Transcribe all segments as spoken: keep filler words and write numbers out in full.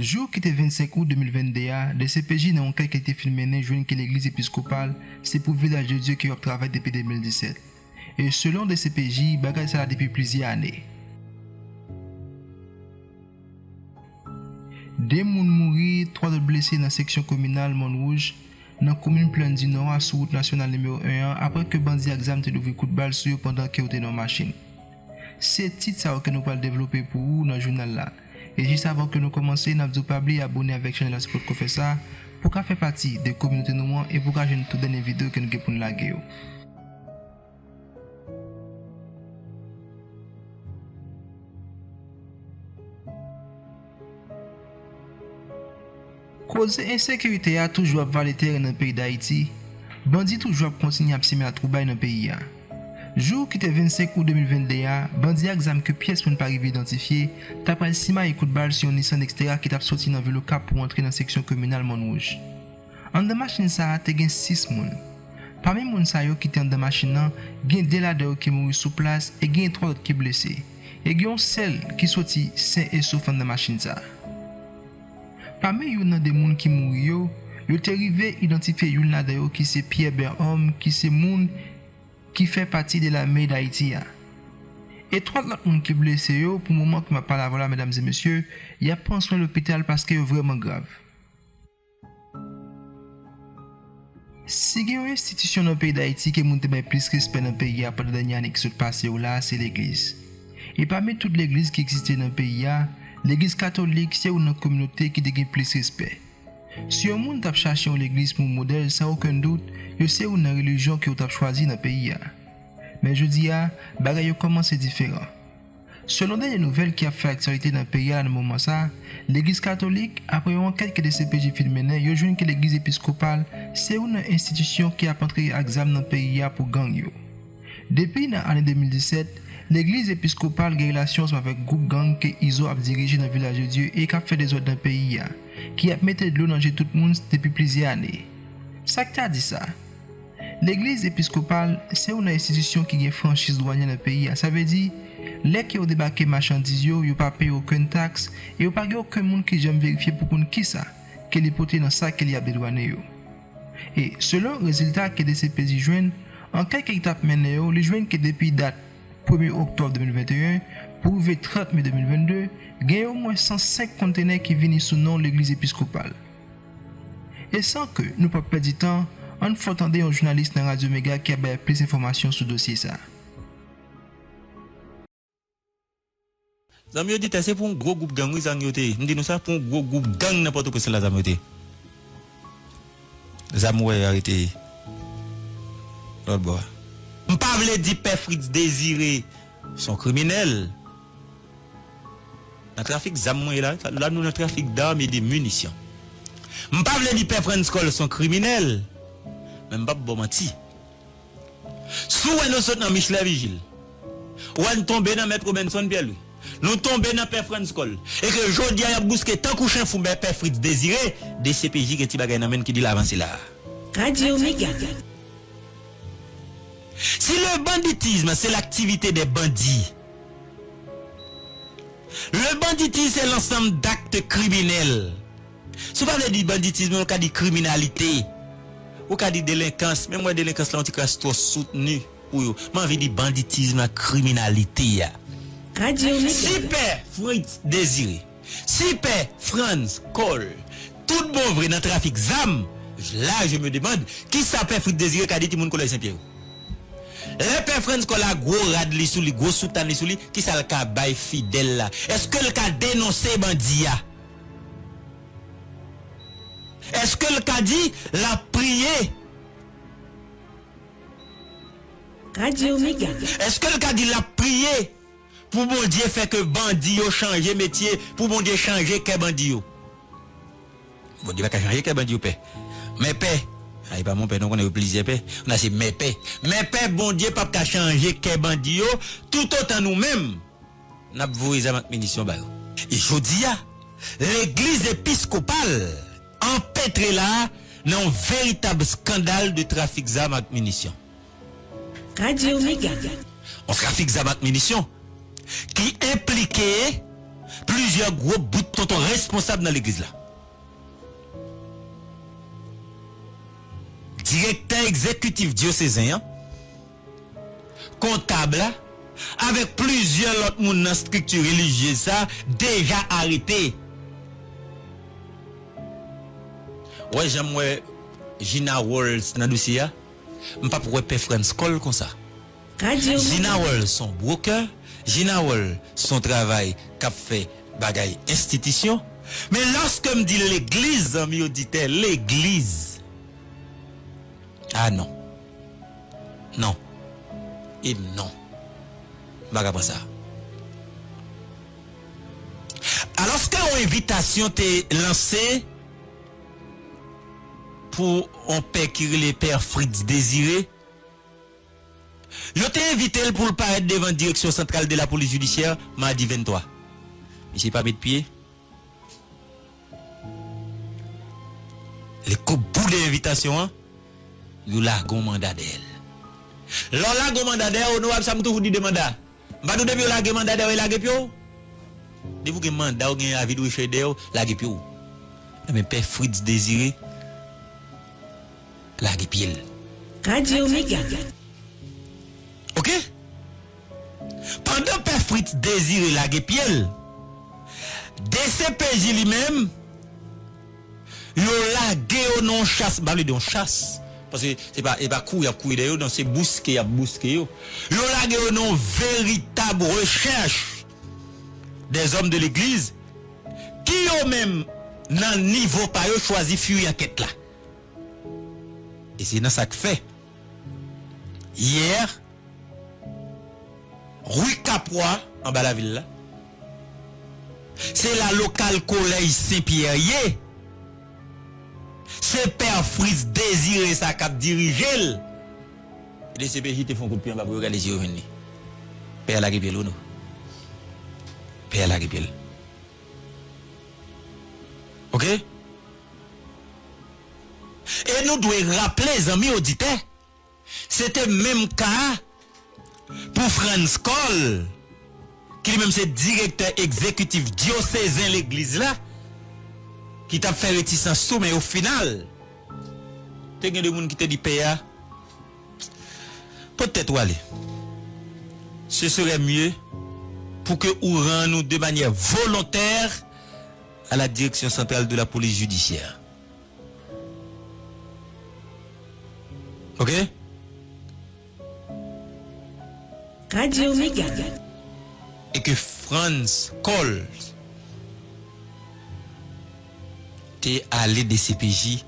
Jou ki te vennsenk out de mil vennde a, D C P J nan yon ankèt ki te fin mennen jwenn ke Legliz Episkopal se pou Vilaj de Dye ke yo ap travay depi de mil disèt. E selon D C P J, bagay sa la depi plizyè ane. De moun mouri, twa lòt blese nan seksyon kominal Mòn Wouj, nan komin Plèn di Nò a, sou wout nasyonal nimewo en an, apre ke bandi ak zam te louvri kout bal sou yo pandan ke yo te nan yon machin. Se tit sa yo ke nou pral devlope pou ou nan jounal la. E jis avan ke nou kòmanse, n ap di w pa bliye abòne avèk chanèl la sou pòt kò fè sa, pou w ka fè pati de kominote nou an e pou w ka jwenn tout dènye videyo ke nou gen pou n lage yo. Koze ensekirite a toujou ap vale teren nan peyi Dayiti, bandi toujou ap kontinye ap simen latwoubay nan peyi a. Jou ki te vennsenk out de mil vennde a, bandi ak zam ke pyès moun pa rive idantifye t ap pral simaye kout bal sou yon Nissan Xterra ki t ap soti nan vil Okap pou antre nan seksyon kominal Mòn Wouj. Anndan machin sa a te gen sis moun. Pami moun sa yo ki te anndan machin nan, gen de ladan yo ki mouri sou plas e gen twa lòt ki blese. E gen yon sèl ki soti sen e sof anndan machin sa a. Pami youn nan de moun ki mouri yo, yo te rive idantifye youn ladan yo ki se Pierre Berhomme, ki se moun ki fè pati de lame Dayiti a. E twa lòt moun ki blese yo, pou moman ke m ap pale avè w la, medam e mesye, y ap pran swen lopital paske yo vrèman grav. Si gen yon enstitisyon nan peyi Dayiti ke moun te bay plis respè nan peyi a pandan dènye ane ki sot pase yo la, se legliz. E pami tout legliz ki egziste nan peyi a, legliz katolik se youn nan kominote ki te gen plis respè. Si yon moun t ap chache yon legliz pou modèl, san okenn dout, yo se youn nan relijyon ke yo t ap chwazi nan peyi a. Men jodi a, bagay yo kòmanse diferan. Selon dènye nouvèl ki ap fè aktyalite nan peyi a nan moman sa a, Legliz Katolik, apre yon ankèt ke D C P J fin mennen, yo jwenn ke Legliz Episkopal se youn nan enstitisyon ki ap antre ak zam nan peyi a pou gang yo. Depi nan ane de mil disèt, Legliz Episkopal gen relasyon ansanm avèk gwoup gang ke Izo ap dirije nan Vilaj de Dye e k ap fè dezòd nan peyi a, ki ap mete dlo nan je tout moun depi plizyè ane. Sa k ta di sa? Legliz Episkopal se youn nan enstitisyon ki gen franchiz dwanyè nan peyi a. Sa vle di, lè ke yo debake machandiz yo, yo pa peye okenn taks e yo pa gen okenn moun ki janm verifye pou konn kisa ke li pote nan sa ke li ap dedwane yo. E, selon rezilta ke D C P J jwenn, ankèt ke li t ap mennen yo, li jwenn ke depi dat premye oktòb de mil venteyen pou rive trant me de mil vennde, gen omwen san senk kontenè ki vini sou non Legliz Episkopal. E san ke nou pa pèdi tan, ann fè w tande yon jounalis nan Radyo Mega ki ap bay plis enfòmasyon sou dosye sa a. Zanmi oditè, se pou yon gwo gwoup gang wi zang yo te ye. M di nou sa, pou yon gwo gwoup gang nan Pòtoprens la zam yo te ye. Zam ou wè yo arete lòt bò a. M pa vle di Pè Fritz Désiré se yon kriminèl. Nan trafik zam mwen ye la, la nou nan trafik dam e de minisyon. M pa vle di Pè Frantz Cole se yon kriminèl, men m p ap ba w manti. Si w wè nou sot nan Michelet Vigil, w wè n tonbe nan Mèt Robinson Pierre Louis, nou tonbe nan Pè Frantz Cole, e ke jodi a y ap bouske tankou chen fou Pè Fritz Désiré, D C P J gen ti bagay nan men l ki di l avanse la a. Radio Mega. Si le banditisme, c'est l'activité des bandits, le banditisme, c'est l'ensemble d'actes criminels. Si w pa vle di banditisme, ou ka di kriminalite. Ou ka di delenkans. Men m wè delenkans la yon ti kras twò soutni pou yo. M anvi di banditisme ak kriminalite a. Radio Mega. Si Pè Fritz Désiré, si Pè Frantz Cole, tout bon vre nan trafik zam, la je me demande, kisa Pè Fritz Désiré ka di timoun kolèj Senpyè yo? Lè Pè Frantz Cole a gwo rad li sou li, gwo soutàn li sou li, kisa l ka bay fidèl la? Èske l ka denonse bandi a? Èske l ka di l ap priye? Radio Mega. Èske l ka di l ap priye pou Bondye fè ke bandi yo chanje metye, pou Bondye chanje kè bandi yo? Bondye pa ka chanje kè bandi yo, Pè. Men Pè, a, e pa mon Pè non, konnen yo plizyè Pè. Kounye a se Men Pè. Men Pè, Bondye p ap ka chanje kè bandi yo, toutotan nou menm n ap voye zam ak minisyon ba yo. E jodi a, legliz episkopal anpetre la a nan yon veritab eskandal de trafik zam ak minisyon. Radio Mega. Yon trafik zam ak minisyon ki enplike plizyè gwo bout tonton responsab nan legliz la. Direktè egzekitif dyosezen an, kontab la, avèk plizyè lòt moun nan estrikti relijyez sa deja arete. Wè jan m wè Gina Rolls nan dosye a, m p ap wè Pè Frantz Cole konsa. Gina Rolls se yon broker, Gina Rolls se yon travay k ap fè bagay enstitisyon. Men lòske m di legliz, zanmi oditè, legliz. Ah non. Non. E non. M pa ka pran sa. Alòske yon envitasyon te lanse pou yon pè ki rele Pè Fritz Désiré, yo te envite l pou l parèt devan Direction Centrale de la Police Judiciaire madi venntwa. Misye pa met pye. Li koup boude envitasyon an, yo lage yon manda dèyè l. Lè w lage yon manda dèyè w, onorab, sa m toujou di de manda. M pa di w depi yo lage manda dèyè w, e lage pye w. Depi w gen manda, w gen avi de rechèch dèyè w, lage pye w. Enben, Pè Fritz Désiré lage pye l. Radyo Mega. Oke? Pandan Pè Fritz Désiré lage pye l, D C P J li menm, yo lage yo nan yon chas, m pa vle di yon chas, paske se pa, se pa kouri y ap kouri dèyè yo, non, se bouske y ap bouske yo. Yo lage yo nan yon veritab rechèch des hommes de l'église, ki yo menm, nan nivo pa yo, chwazi firi ankèt la. E se nan sa k fè, yè, ri Kapwa, anba lavil la, se la lokal kolèj Sen Pyè ye. Se Pè Fritz Désiré sa k ap dirije l. D C P J te fè yon kout pye anba pou yo gade si yo jwenn li. Pè a lage pye l, wi, non. Pè a lage pye l. Oke? E nou dwe raple, zanmi oditè, se te menm ka a pou Frantz Cole, ki li menm se direktè egzekitif dyosezen legliz la, ki t ap fè retisans tou, men o final, te gen de moun ki te di pè a, pot tèt ou ale. Ce serait mieux pour que ou rend ou de manière volontaire à la Direction Centrale de la Police Judiciaire. Oke? Radyo Mega. E ke Frantz Cole te ale D C P J,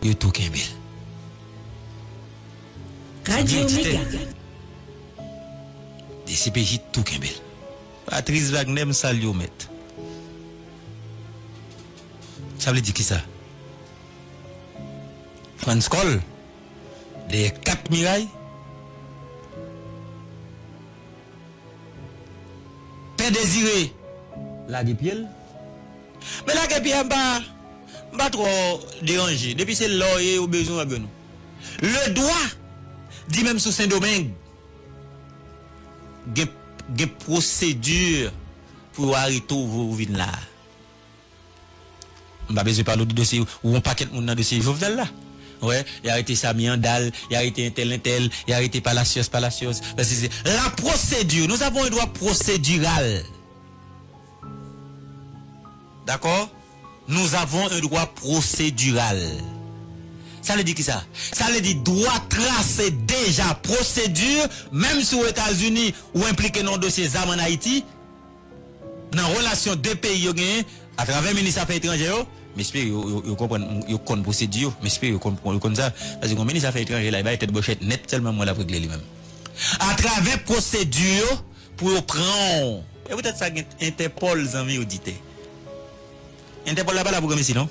yo tou kenbe l. Radyo Mega. D C P J tou kenbe l. Patrice Wagner, m salye w, mèt. Sa vle di kisa? Frantz Cole, dèyè kat miray, Pè Désiré lage pye l. Men lage pye a, m pa, m pa twò deranje. Depi se lè w ye, yo bezwen w ap jwenn ou. Ledwa di menm sou Sendomeng, gen, gen pwosedi pou yo arete w, voye w vin la a. M pa bezwen pale w de dosye, ou yon pakèt moun nan dosye Jovenel la. Wè, y arete Samy Handal, y arete entèl, entèl, y arete Palacios, Palacios. Paske se la procédure. Nous avons un droit procédural. D'accord? Nous avons un droit procédural. Sa vle di kisa? Sa vle di dwa trase deja pwosedi, menm si Ozetazini ou enplike nan yon dosye zam ann Ayiti, nan relasyon de peyi yo genyen, atravè minis afè etranjè yo, m espere yo, yo, yo konprann, yo konn pwosedi yo, m espere yo konn, yo konn sa, paske yon minis afè etranjè la, li bay tèt bòchèt nèt, sèlman mwen l ap regle li menm. Atravè pwosedi yo, pou yo pran w. E poutèt sa gen Entèpòl, zanmi oditè. Entèpòl la pa la pou granmesi, non.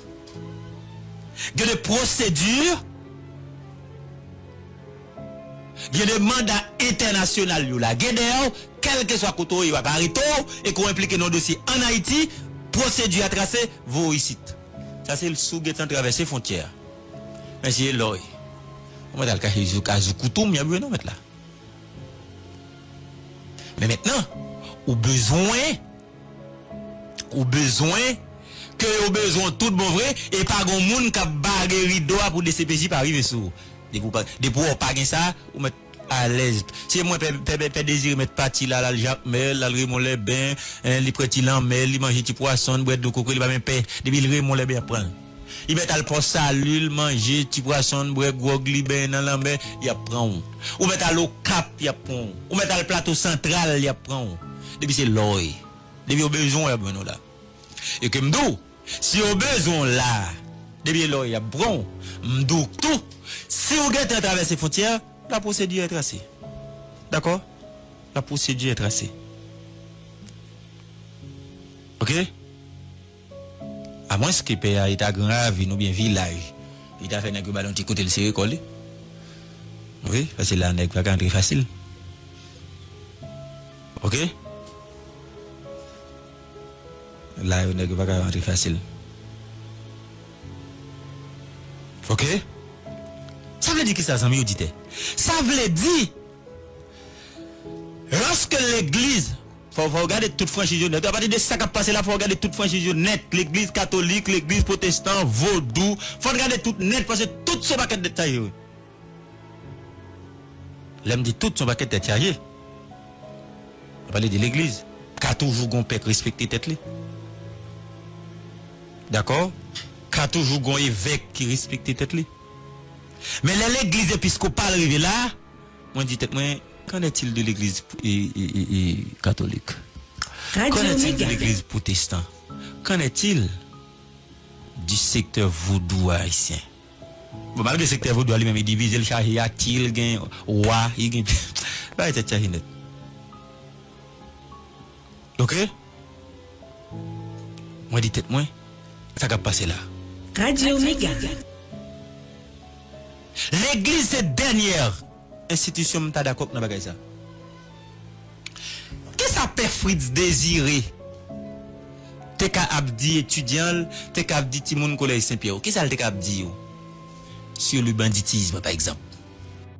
Gen de pwosedi, gen de manda entènasyonal yo lage dèyè w, kèlkeswa kote w ye, yo ap arete w, e ke w enplike nan yon dosye ann Ayiti, pwosedi a trase, voye w isit. Sa se si w gentan travèse fwontyè a. Men si e lè w ye. Ou mèt al kache jou, ka jou koutoum, y ap jwenn ou mèt la. Men mentnan, ou bezwen, ou bezwen, ke yo bezwen tout bon vre, e pa gon moun k ap bage rido a pou D C P J pa rive sou ou. Depi w pa, depi w pa gen sa, ou mèt alèz. Se mwen, Pè, Pè, Pè, Pè Dezire mèt pati la, l al Jakmèl, l al Remon Lèben, en, li pran ti lanmè, li manje ti pwason, bwè dlo kokoye, li pa menm pè. Depi l Remon Lèben, y ap pran l. Li mèt al Pò Sali, l manje ti pwason, bwè gwòg li, benyen nan lanmè, y ap pran w. Ou mèt al Okap, y ap pran w. Ou mèt al Plato Santral, y ap pran w. Depi se lòy. Depi yo bezwen w, y ap jwenn ou la. E ke m di w, si yo bezwen w la, depi se lòy, y ap pran w. M di w tou, si w gentan travèse fwontyè, la procédure est tracée. Dakò? La procédure est tracée. Oke? Amwenske pè a e ta Gran Ravin oubyen Vilaj, li ta fè nèg yo ba l yon ti kote l sere kò li. Wi, paske la nèg pa ka antre fasil. Oke? La yo nèg yo pa ka antre fasil. Oke? Sa vle di kisa, zanmi oditè? Sa vle di, lòske legliz, fò, fò w gade tout franchiz yo nèt. Apati de sa k ap pase la, fò w gade tout franchiz yo nèt. Legliz katolik, legliz pwotestan, vodou. Fò n gade tout nèt, paske tout se yon pakèt tèt chaje, wi. Lè m di tout se yon pakèt tèt chaje, m pale de legliz. Ka toujou gon pè k respekte tèt li. Dakò? Ka toujou gon evèk ki respekte tèt li. Men lè legliz episkopal rive la, mwen di tèt mwen, qu'en est-il de l'église, e, e, e, e, katolik? Qu'en est-il de l'église protestante? Qu'en est-il du secteur vodou haïtien? Bon, malgre sektè vodou a li menm, li divize, li chaje, y a ti, li gen wa, li gen, bagay tèt chaje nèt. Oke? Mwen di tèt mwen, sa k ap pase la? Radio Mega. Legliz se dènyè enstitisyon m ta dakò nan bagay sa. Kisa Pè Fritz Désiré te ka ap di etidyan l, te ka ap di timoun kolèj Sen Pyè yo? Kisa l te ka ap di yo? Sur le banditisme, pa egzanp.